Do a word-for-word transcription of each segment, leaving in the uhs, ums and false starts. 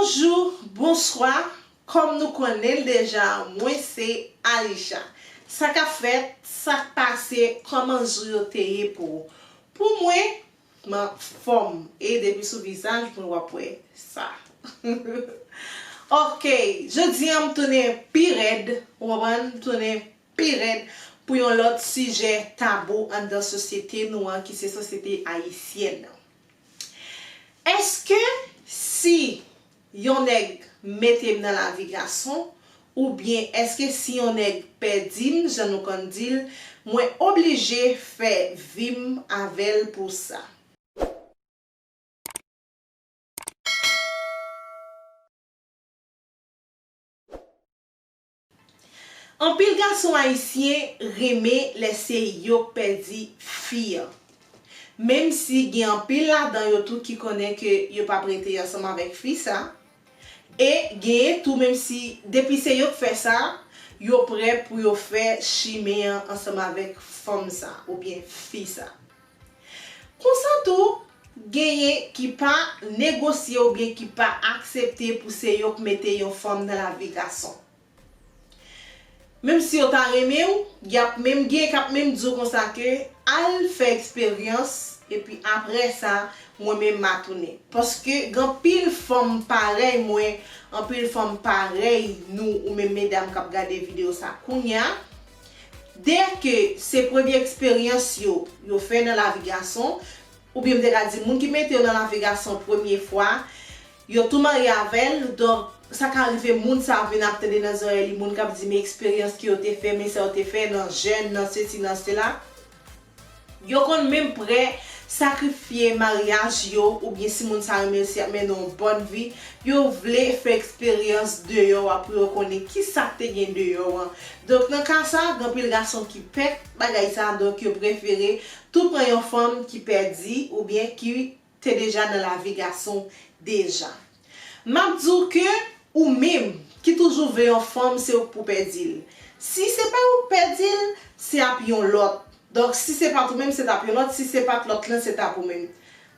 Bonjou, bonswa, kòm nou konnen l deja, mwen se Alisha. Sa k ap fèt, sa k pase, kòman jou yo te ye pou ou? Pou mwen, m anfòm, e depi sou vizaj mwen w ap wè sa. Ok, jodi a m tounen pi rèd, ou konprann, m tounen pi rèd pou yon lòt sijè tabou anndan sosyete nou an, ki se sosyete ayisyèn nan. Èske si yon nèg mete m nan lavi gason, oubyen èske si yon nèg pèdi m, jan nou konn di l, mwen oblije fè vi m avè l pou sa? Anpil gason ayisyen renmen lè se yo k pèdi fi an. Menm si gen anpil ladan yo tou ki konnen ke yo p ap rete ansanm avèk fi sa, e genyen tou, menm si depi se yo k fè sa, yo prè pou yo fè chimen an ansanm avèk fanm sa oubyen fi sa. Konsa tou, genyen ki pa negosye oubyen ki pa aksepte pou se yo k mete yon fanm nan lavi gason. Menm si yo ta renmen w, y ap menm gen k ap menm di w konsa ke al fè eksperyans, epi apre sa, mwen menm m a tounen. Paske gen anpil fanm parèy mwen, anpil fanm parèy nou, ou menm medam k ap gade videyo sa kounye a, dèke se premye eksperyans yo, yo fè nan lavi gason, oubyen m te ka di moun ki mete yo nan lavi gason premye fwa, yo tou marye avè l, donk sa ka rive moun sa vin ap tande nan zòrèy li, moun k ap di men eksperyans ke yo te fè, men sa yo te fè nan jèn, nan sesi, nan sela. Yo konn menm prè sakrifye maryaj yo, oubyen si moun sa renmen yo, si y ap mennen yon bòn vi, yo vle fè eksperyans deyò a pou yo konnen kisa k te gen deyò an. Donk, nan ka sa, gen anpil gason ki pè bagay sa, donk yo prefere tou pran yon fanm ki pèdi oubyen ki te deja nan lavi gason deja. M ap di w ke ou menm ki toujou vle yon fanm, se ou k pou pèdi l. Si se pa ou k pèdi l, se ap yon lòt. Donk, si se pa t ou menm, se t ap yon lòt. Si se pa t lòt lan, se t ap ou menm.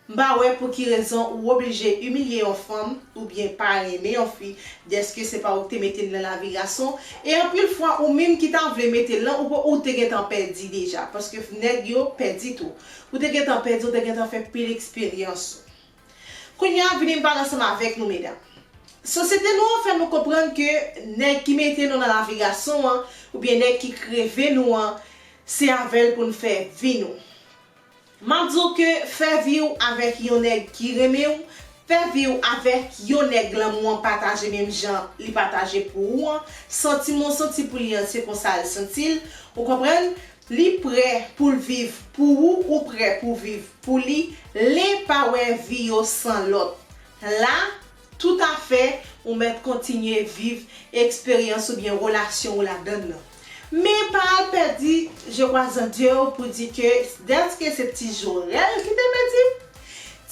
M pa wè pou ki rezon ou oblije imilye yon fanm oubyen pa renmen yon fi dèske se pa ou ki te mete l nan lavi gason. E anpil fwa, ou menm ki ta vle mete l lan, ou, ou te gentan pèdi deja. Paske nèg yo pèdi tou. Ou te gentan pèdi, ou te gentan fè pil eksperyans. Kounye a, vini m pale ansanm avèk nou, medam. Sosyete nou an fè nou konprann ke nèg ki mete nou nan lavi gason an, oubyen nèg ki kreve nou an, se avè l pou n fè vi nou. M ap di w ke fè vi w avèk yon nèg ki renmen w, fè vi w avèk yon nèg lanmou an pataje menm jan li pataje pou ou an, santiman w santi pou li an, se konsa l santi l, ou konprann? Li prè pou l viv pou ou, ou prè pou viv pou li, len pa wè vi yo san lòt. La, toutafè, ou mèt kontinye viv eksperyans oubyen relasyon ou ladann nan. Men pa al pèdi je kwa zandye w pou di ke dèske se Ti Jorèl ki te pèdi m.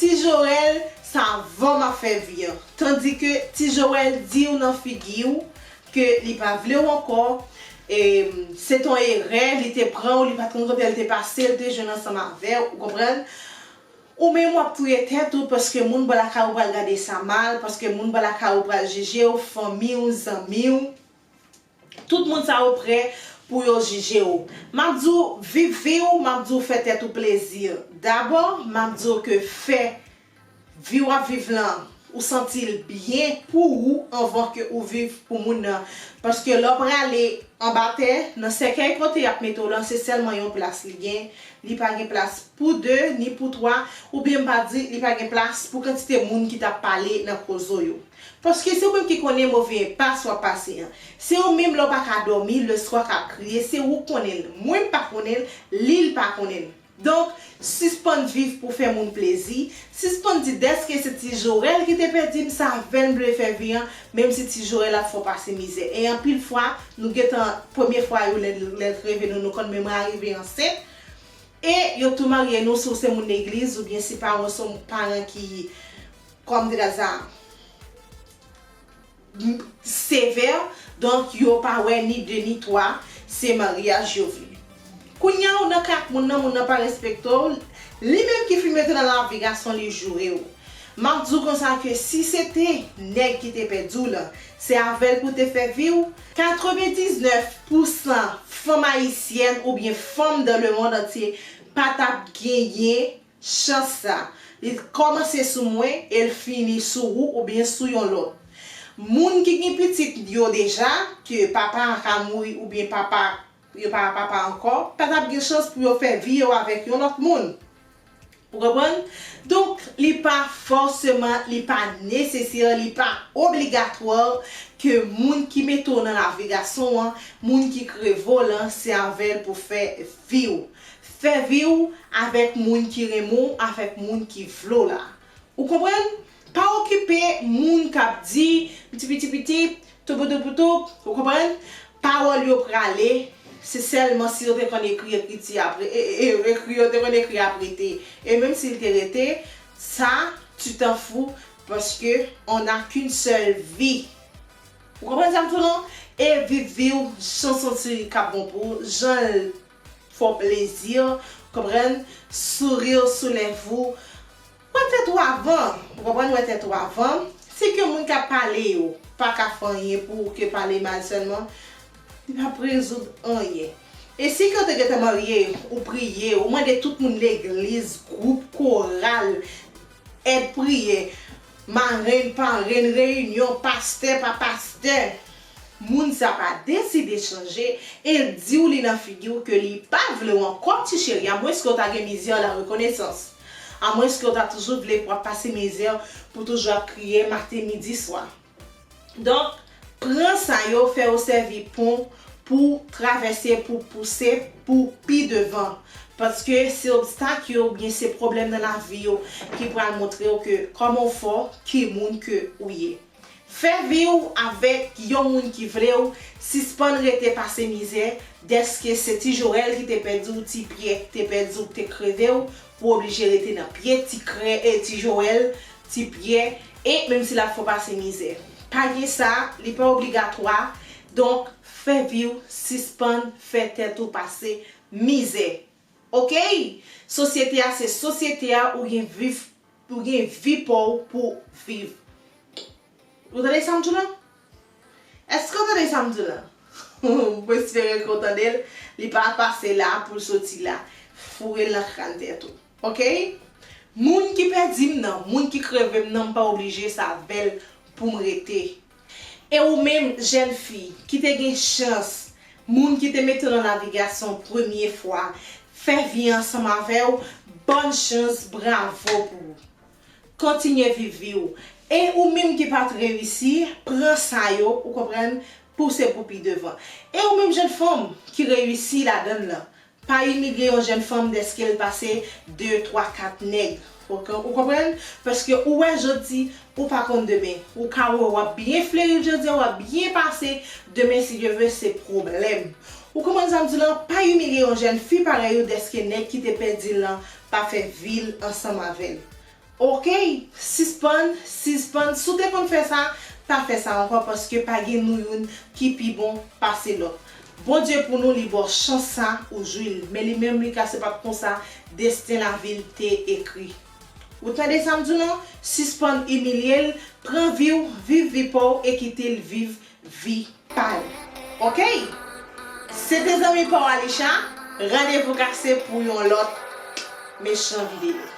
Ti Jorèl, sa van m ap fè vi an. Tandike Ti Jorèl di w nan figi w ke li pa vle w ankò, e, se t on erè, li te pran w, li pa t konn kote l te pase, l te jwenn ansanm avè w, ou konprann? Ou menm w ap touye tèt ou paske moun bò lakay ou pral gade sa mal, paske moun bò lakay ou pral jije w, fanmi w, zanmi w. Tout moun sa yo prè pou yo jije w. M ap di w, viv vi w, m ap di w, fè tèt ou plezi. Dabò, m ap di w ke fè vi w ap viv lan, ou santi l byen pou ou anvan ke ou viv pou moun nan. Paske lè w prale anba tè, nan sèkèy kote y ap mete w lan, se sèlman yon plas li gen. Li pa gen plas pou de, ni pou twa, oubyen m pa di li pa gen plas pou kantite moun ki t ap pale nan koze w yo. Paske se ou menm ki konnen move enpas w ap pase an. Se ou menm lè w pa ka dòmi, lèswa k ap kriye, se ou k konnen l. Mwen m pa konnen l, li l pa konnen l. Donk, sispann viv pou fè moun plezi, sispann di dèske se Ti Jorèl ki te pèdi m, se avè l m vle fè vi an, menm si Ti Jorèl ap fè w pase mizè. E anpil fwa, nou gentan, premye fwa yo, lè, lè l rive nou, nou konn menm rive ansent, e yo tou marye nou, si w se moun legliz, oubyen si paran w se yon paran ki, kòm te ka di sa, sevè, donk yo pa wè ni de ni twa, se maryaj yo vle. Kounye a ou nan kay ak moun nan, moun nan pa respekte w, li menm ki fin mete w nan lavi gason, li joure w. M ap di w konsa ke si se te nèg ki te pèdi w lan, se avè l pou te fè vi w, katrevendiznèf pousan fanm ayisyèn oubyen fanm dans le monde entier pa t ap genyen chans sa. Li kòmanse sou mwen e l fini sou ou oubyen sou yon lòt. Moun ki gen pitit yo deja, ke papa a ka mouri oubyen papa, yo pa papa ankò, pa t ap gen chans pou yo fè vi yo avèk yon lòt moun. Ou konprann? Donk, li pa fòseman, li pa nesesè, li pa obligatwa ke moun ki mete w nan lavi gason an, moun ki kreve w lan, se avè l pou fè vi w. Fè vi w avèk moun ki renmen w, avèk moun ki vle w la. Ou konprann? Pa okipe moun k ap di, piti piti piti, toupoutoupoutoup, ou konprann? Pawòl yo prale, se sèlman si yo te konn ekri ekriti apre, e, e, e, ekri yo te konn ekri ap rete. E menm si l te rete, sa, tu t'en fous, paske on a qu'une seule vie. Ou konprann sa m di w lan? E viv vi w, jan w santi li k ap bon pou ou, jan l fè w plezi, konprann? Sourire sous lèvres, wè tèt ou avan, ou konprann, wè tèt ou avan. Si ke moun k ap pale yo pa ka fè anyen pou ou ke pale mal sèlman, li p ap rezoud anyen. E si ke w te gentan marye, ou priye, ou mande tout moun legliz, gwoup, koral, èd priyè, marenn, parenn, reyinyon, pastè, pa pastè, moun sa pa deside chanje e l di w li nan figi w ke li pa vle w ankò, ti cheri, amwenske w ta gen mizè la rekonesans. Amwenske w ta toujou vle pou w ap pase mizè, pou toujou ap kriye maten, midi, swa. Donk, pran sa yo, fè yo sèvi pon pou travèse, pou pouse, pou pi devan. Paske se obstak yo oubyen se pwoblèm nan lavi yo ki pral montre w ke kòman w fò, ki moun ke ou ye. Fè vi w avèk yon moun ki vle w, sispann rete pase mizè, dèske se ti Joël ki te pèdi w, ti Pyè ki te pèdi w, ki te kreve w, pou w oblije rete nan pye ti krè, e ti Joël, ti Pyè, e menm si l ap fè w pase mizè. Pa gen sa, li pa obligatwa, donk fè vi w, sispann fè tèt ou pase mizè. Oke? Sosyete a se sosyete a, ou gen viv, ou gen vi pa w pou viv. Ou tande sa m di w lan? Èske w tande sa m di w lan? M espere ke w tande l. Li pa pase la pou l soti la. Foure l nan kràn tèt ou. Oke? Moun ki pèdi m nan, moun ki kreve m nan, m pa oblije se avè l pou m rete. E ou menm, jèn fi, ki te gen chans, moun ki te mete w nan lavi gason premye fwa, fè vi ansanm avè w, bòn chans, bravo pou ou. Kontinye viv vi w. E ou menm ki pa t reyisi, pran sa yo, ou konprann, pouse pou pi devan. E ou menm jèn fanm ki reyisi ladann lan, pa imilye yon jèn fanm dèske l pase de, twa, kat nèg. Ou kon-, ou konprann? Paske ou wè jodi, ou pa konn demen. Ou ka wè w ap byen fleri jodi a, w ap byen pase, demen, si Dye vle, se pwoblèm. Ou konprann sa m di w lan? Pa imilye yon jèn fi parèy ou dèske nèg ki te pèdi l lan pa fè vi l ansanm avè l. Oke, sispann, sispann. Si w te konn fè sa, pa fè sa ankò, paske pa gen nou youn ki pi bon pase lòt. Bondye pou nou, li ba w chans sa, ou jwi l. Men li menm, li ka se pa t konsa desten lavi l te ekri. Ou tande sa m di w lan? Sispann imilye l, pran vi w, viv vi pa w e kite l viv vi pa l. Oke? Se te zanmi pa w Alisha, randevou kase pou yon lòt mechan videyo.